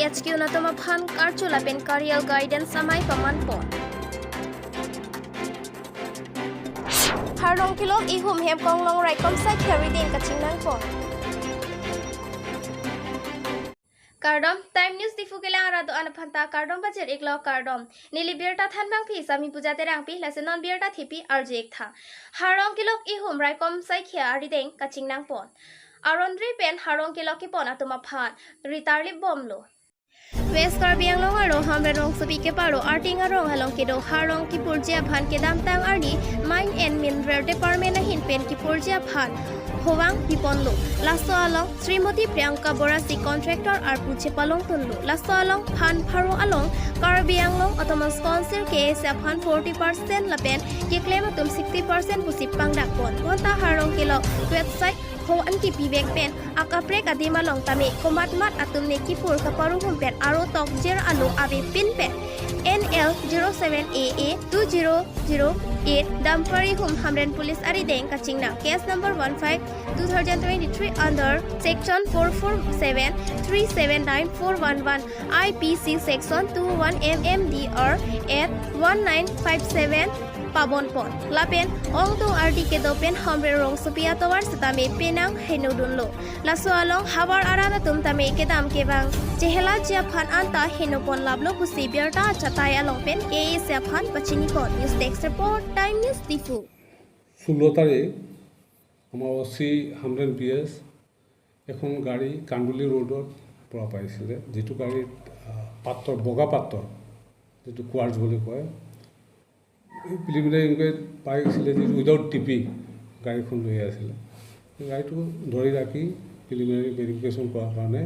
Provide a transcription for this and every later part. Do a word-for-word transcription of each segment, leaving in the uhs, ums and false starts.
H Q atum aphan karcho lapen career guidance amei paman pon. Harlong kelok ihum hem konglong raikom sai kheri ding kachingnang pon. Kardom, Time News Diphu kelang arat do-an aphan ta kardom pajir-iklo, kardom. Neli birta thanbangpi Sami Puja Terangpi, lasi non birta thipi arju-ik tha. Harlong kelok ihum raikom sai kheri ding kachingnang pon. Aron ri pen harlong kelok kepon atum aphan ri tarlip bomlo. West Karbi Anglong arlo Hamren rongsopi kepado Arting arong along kedo harlong kepurji aphan kedamtang arni Mine and Mineral Department ahin pen kepurji aphan hovang piponlo. Laso along Srimati Priyanka Borasi contractor arpu chepalongtunlo. Laso along phan pharo along Karbi Anglong Autonomous Council K A A C aphan forty percent lapen keklem atum sixty percent pusi pangdak pon. Bonta harlong kelok website ho an kepivek pen akaprek adim along tame komatmat atum ne kepur kaparuhum pen aro tokjir alo avepin pen N L zero seven A A two zero zero eight dumper ihum Hamren Police arideng kachingnang, case number one five two thousand twenty-three under section four four seven three seven nine four one one I P C section two one M M D R at one nine five seven pabon pon. Lapen ongdung ardi kedo pen Hamren rongsopi atovar setame penang henodunlo. Laso along havar arat atum tame kedam kevang chehelaji aphan anta henopon laplo pusi birta achatai along pen K A A C aphan pachini pon. News Desk Report, Time News Diphu. ষোলো তারিখ আমার অচি Hamren P এছ এখন গাড়ী কান্দুলি ৰোডৰ পৰা পাইছিলে, যিটো গাড়ীত আহ, পাত্তৰ, বগা পাত্তৰ, যিটো কোৱাৰ্টছ বুলি কয়, এই প্ৰিলিমিনাৰী ইনকুৱাৰীত পাই গৈছিলে যে উইদাউট টিপি গাড়ীখন লৈ আছিলে। সেই গাড়ীটো ধৰি ৰাখি প্ৰিলিমিনাৰী ভেৰিফিকেশ্যন কৰাৰ কাৰণে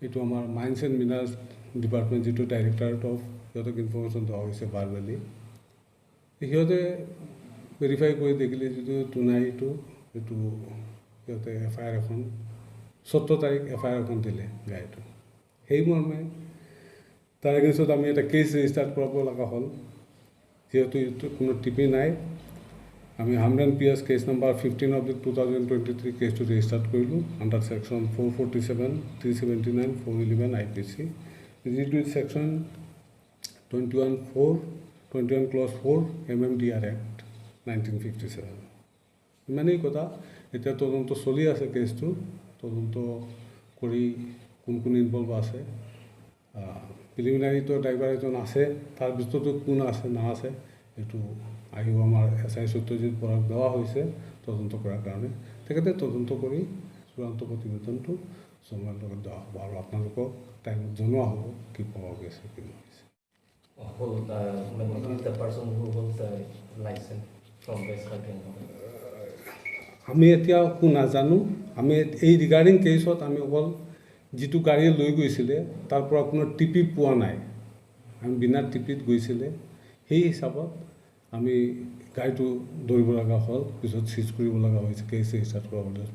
এইটো আমাৰ মাইনছ এণ্ড মিনাৰ্ছ ডিপাৰ্টমেণ্ট, যিটো ডাইৰেক্টৰেট অফ, সিহঁতক ইনফৰ্মেশ্যন দিয়া হৈছে ভাৰ্বেলি। সিহঁতে ভেৰিফাই কৰি দেখিলে যিটো টুনাইটো এইটো সিহঁতে এফ আই আৰ এখন, সোতৰ তাৰিখ এফ আই আৰ এখন দিলে গাড়ীটো। সেই মৰ্মে তাৰ এগেইনষ্টত আমি এটা কেছ ৰেজিষ্টাৰ কৰাব লগা হ'ল। যিহেতু ইয়াত কোনো টিপি নাই, আমি Hamren P S case number fifteen oblique two thousand twenty three কেছটো ৰেজিষ্টাৰ কৰিলোঁ under section four forty seven, three seventy nine, four eleven I P C, যিটো section twenty one four, twenty one clause four M M D R act nineteen fifty seven. ইমানেই কথা। এতিয়া তদন্ত চলি আছে কেছটো। তদন্ত কৰি কোন কোন ইনভলভ আছে, প্ৰিলিমিনাৰীটো ড্ৰাইভাৰ এজন আছে, তাৰ ভিতৰতো কোন আছে না আছে এইটো আহিব আমাৰ এছ আই সত্যজিত বৰাক দিয়া হৈছে তদন্ত কৰাৰ কাৰণে। তেখেতে তদন্ত কৰি চূড়ান্ত প্ৰতিবেদনটো সময়ৰ লগত দিয়া হ'ব আৰু আপোনালোকক টাইমত জনোৱা হ'ব কি পোৱা গৈছে কি নহৈছে। Who, uh, মানে, who is the person who holds the license from West Karbi Anglong? আমি এতিয়া একো নাজানো। আমি এই ৰিগাৰ্ডিং কেছত আমি অকল যিটো গাড়ীয়ে লৈ গৈছিলে তাৰ পৰা কোনো টিপি পোৱা নাই। আমি বিনা টিপিত গৈছিলে, সেই হিচাপত আমি গাড়ীটো ধৰিব লগা হ'ল, পিছত চিজ কৰিব লগা হৈছে, কেছ ৰেজিষ্টাৰ কৰাবলৈ।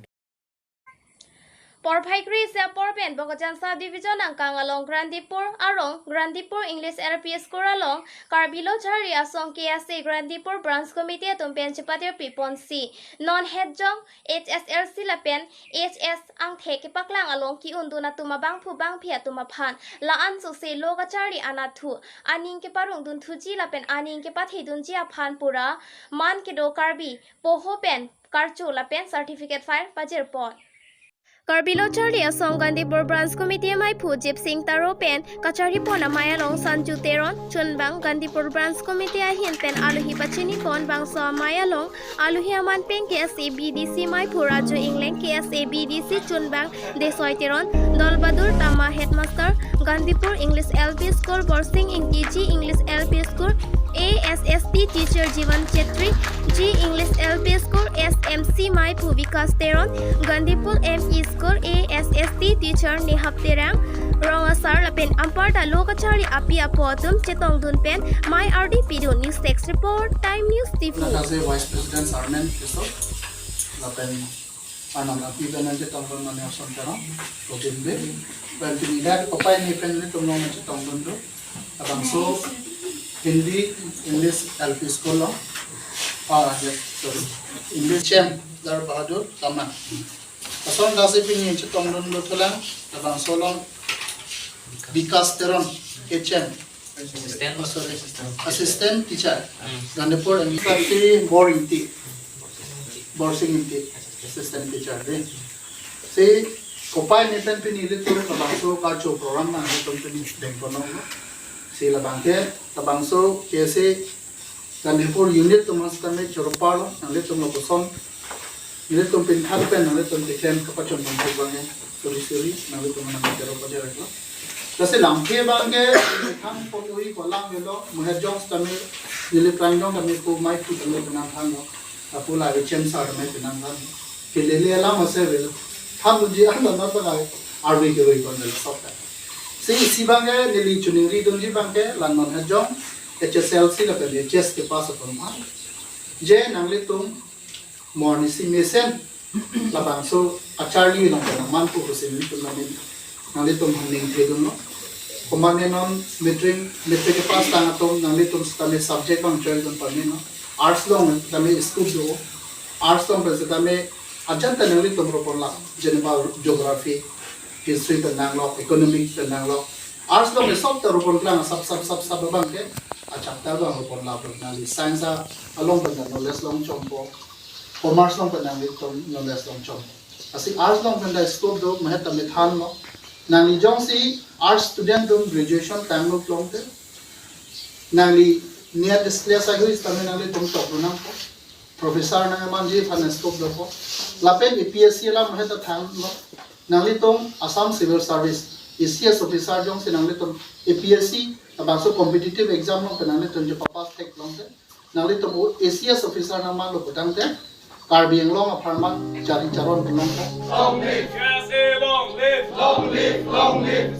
Porphai kre-isi apor pen Bokajan Sub Division angkang along Grandipur arong Grandipur English L P School along Karbi Lo Charli Asong K S A Grandipur Branch Committee atum pen chepatirpi ponsi non hetjong H S L C lapen H S angthek kepaklang along ki-undun atum abangphu bangphi atum aphan la-an sose lo kacharli anatthu aning keparongdun thuji lapen aning kepathedunji aphan pura man kedo Karbi poho pen karcho lapen certificate file pajir pon. Karbi Lo Charli Asong Gandipur Branch Committee amaiphu Jip Singh Taro pen kacharli pon amei along Sanju Teron, chunbang Gandipur Branch Committee ahin pen alohi pachini pon bangso amei along alohi aman pen K S A B D C maiphu Raju Ingleng, K S A B D C chunbang Desoi Teron, Dol Badur Tama headmaster, Gandipur English L P School, Borsing Ingti G English L P School, A S S T teacher Jivan Chetri, G English L P School S M C maiphu Vikas Teron, Gandipur M E School A S S T teacher Nehap Terang, rong asar lapen anparta lo kacharli api apo atum chetongdun pen mei ardi pidun. News Desk Report, Time News Diphu. Nang kasi Vice President Sarmen Tisso, lapen anam api pen nangchetongdun mane Ason Terang, Robin Bey, pen pini dak papai ni pen ni tumlong nangchetongdun do. Labangso Hindi English L P School lo. Ah, yes, sorry. English Chem Dar Bahadur Tama. Ason kasi pini chetongdun do thulang, labangso lo Vikas Teron, H M. Assistant. Oh, sorry. Assistant teacher. Gandapur M E. Kasi Bor Ingti. Borsing Ingti. Assistant teacher de. Si kopai ne pen pini ilitum labangso kacho program nanglitum pini dengponlo. Si labang ke, labangso K S A Gandapur unit atum setame choro parlo, nanglitum lapuson nelitum pinthan pen nanglitum tiken kapachon pon abang ke suri suri nanglitum nang choro pajar lo. Kasi lamthe abang ke than pon ui ko lang lo, muhe jong setame neli prang jong tame ko mai tu tame penang thanlo. Apu la chen sa tame penang thanlo. Kelele alam ase avelo. Than uji an na ta arvi ke rui kon lo sok ta. Si isi abang ke neli choningri dunji abang ke la non ha jong H S L C lapen H S ke pass apon ma. Je nanglitum morning si mesen labangso acharli along pen nangmanpo pusi nelitum lamin nanglitum han ningthe dunlo. Komatne non matric, matric ke pass tang atum nanglitum setame subject abang choice dun pame non. Arts along tame scope do. Arts along pen setame ajat ta nanglitum ropon la, general geography, history pen nanglo, economic pen nanglo. Arts along ke sob ta ropon plang sap sap sap sap abang ke achapter abang ropon la nangli science along pen ta knowledge longchompo, commerce along pen nanglitum knowledge longchompo. Asi arts along pen ta scope do, muhe tame thanlo. Nangli jongsi arts student atum graduation tanglo klong te, nangli NEET display sai hui setame nanglitum tok lo nangpo. Professor nangmanji aphan scope dopo. Lapen A P S C alam muhe ta thanlo. Nanglitum Assam Civil Service, A C S officer jongsi nanglitum A P S C labangso competitive exam along pen nanglitum je papass thek long te, nanglitum o A C S officer nangmanlo putangte, Karbi Anglong apharman chari charon pen longpo. Long live! K S A long live! Long live! Long live!